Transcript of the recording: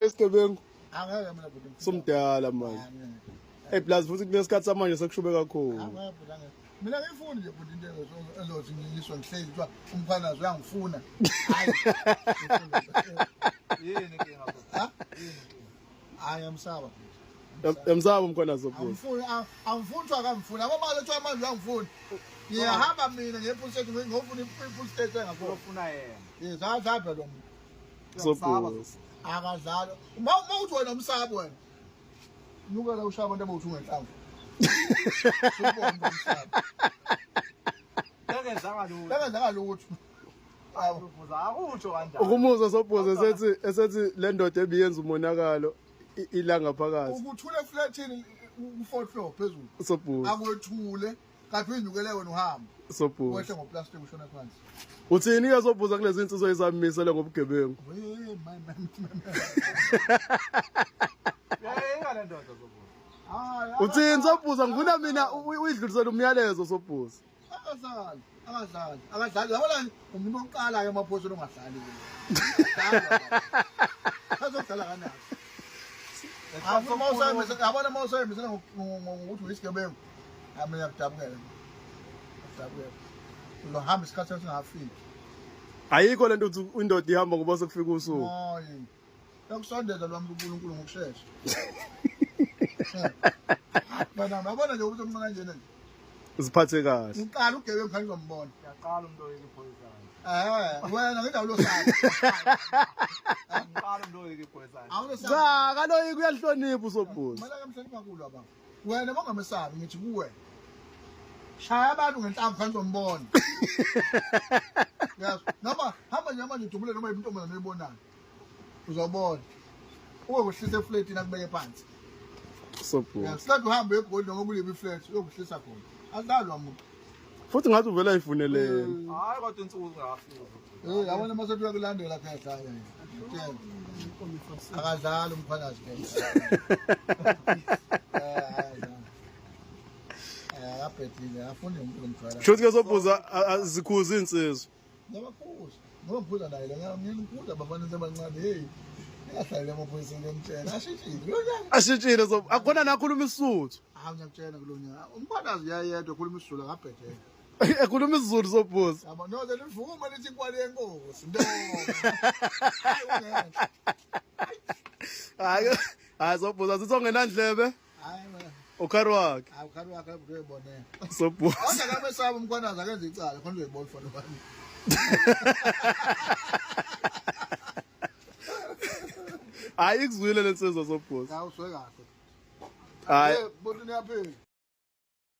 Isigebengu Angeke mina bhuti. Sumdala manje. Angeke. Hey plus futhi kulesikhathi samanje sekushube kakhulu. Angeke bhuti angeke. Mina ngifuni nje bhuti into ezothi ngiyiswa ngihleli kuthiwa umfanazi uyangifuna. Hayi. Yini inkinga bhuti? Ha? Yini inkinga? Hayi ngiyamsaba bhuti. Yamsaba umkhwanazi obhuti. Angifuni angifuni kuthiwa akamfuni. Yabo manje kuthiwa manje uyangifuna. Ngiyahamba mina ngiye ePolice station ngiyofuna i-police station ngakhona. Uyofuna yena. Yes, akadlali lo muntu. Sobhuti. Akadlali. Uma uthi wena umsabi wena. Nyukela ushaya abantu abawuthi ungenhlamvu. Ubone umsabi. Bekenzanga lutho. Bekenzanga lutho. Hawu. Ubuza akutsho kanjani? Ukumuzwa sobhuti esethi le ndoda ebiyenza umonakalo ilanga phakathi. Ukuthula eflatini ku-fourth floor phezulu. Sobhuti. Akwethule kanti uyinyukele wena uhamba. Sobhuti. Wehle ngoplastic ushona phansi. Uthini ke sobhuza kulezi insizwa ezamisele ngobugebengu? We my my my. Uyayeka le ndoda sobhuza. Hayi. Uthini sobhuza ngifuna mina uyidlulisele umyalezo sobhuza. Akadlali, akadlali, akadlali. Yabona umuntu oqala ke emaphoyiseni ongadlali ke. Azodlala kanjani? Yabona uma usayembisela ngokuthi uyisigebengu. Hayi mina ngiyakudabukela. Ngiyakudabukela. Uzohamba isikhathi esingafiki. Ayikho lento uthi indoda ihamba ngoba sekufika usuku. Hayi. Yakusondeza lwami kuNkulunkulu ngokushesha. Bana yabona nje ukuthi omncane kanjena nje. Uziphathe kahle. Uqala ugebengu khani uzombona. Uyaqala umuntu oyika iphoyisana. Eh, wena ngendawo losana. Uqala umuntu oyika iphoyisana. Awulosana. Cha, kaloyi kuyahlonipha usobhuza. Kumele kamhlonipha kakhulu ababa. Wena bongamesabi ngithi kuwe. Shaya abantu ngenhlamvu khani uzombona. Yes, noma hamba nje manje udubule noma intombazane oyibonayo. Uzobona. Uwe kuhlisa eflatini akubeke phansi. Sobhuza. Yes, kanti uhambe eGoli noma kuliphi iflat uyokuhlisa khona. Adlalwa muntu. Futhi ngathi uvela ayifunelele. Hayi kodwa insuku zingafiki. Eh, yabona mase kuyakulandela khehla. Ngitshela. Akadlali umkhwanazi khehla. Eh, akadlali. Eh, akabhedile, afuni umuntu omjwayela. Shuthi ke sobhuza zikhuza insizwa. Ngiyabakhuza. Ngoba ngiphuza naye la ngiyamkhuza abafana sebancane hey. Ningahlalele emaphoyiseni ngiyamtshela. Ashintshile kulo nyaka. Ashintshile so akhona nakhuluma isuthu. Hawu ngiyakutshela kulo nyaka. Umkhwanazi uyayedwa ukhuluma isiZulu akabhedele. Ekhuluma isiZulu sobhuza. Yabo no ze livume lithi inkwali yenkosi. Nto. Hayi ungeke. Hayi hayi sobhuza sithi ongenandlebe. Hayi wena. Ukhari wakhe. Hayi ukhari wakhe uzoyibonela. Sobhuza. Kodwa kamesaba umkhwanazi akenze icala khona uzoyibona ufana wami. Hayi ikuzwile lensizwa sobhuza. Hawu uswe kahle. Hayi Hey, buti niyaphila.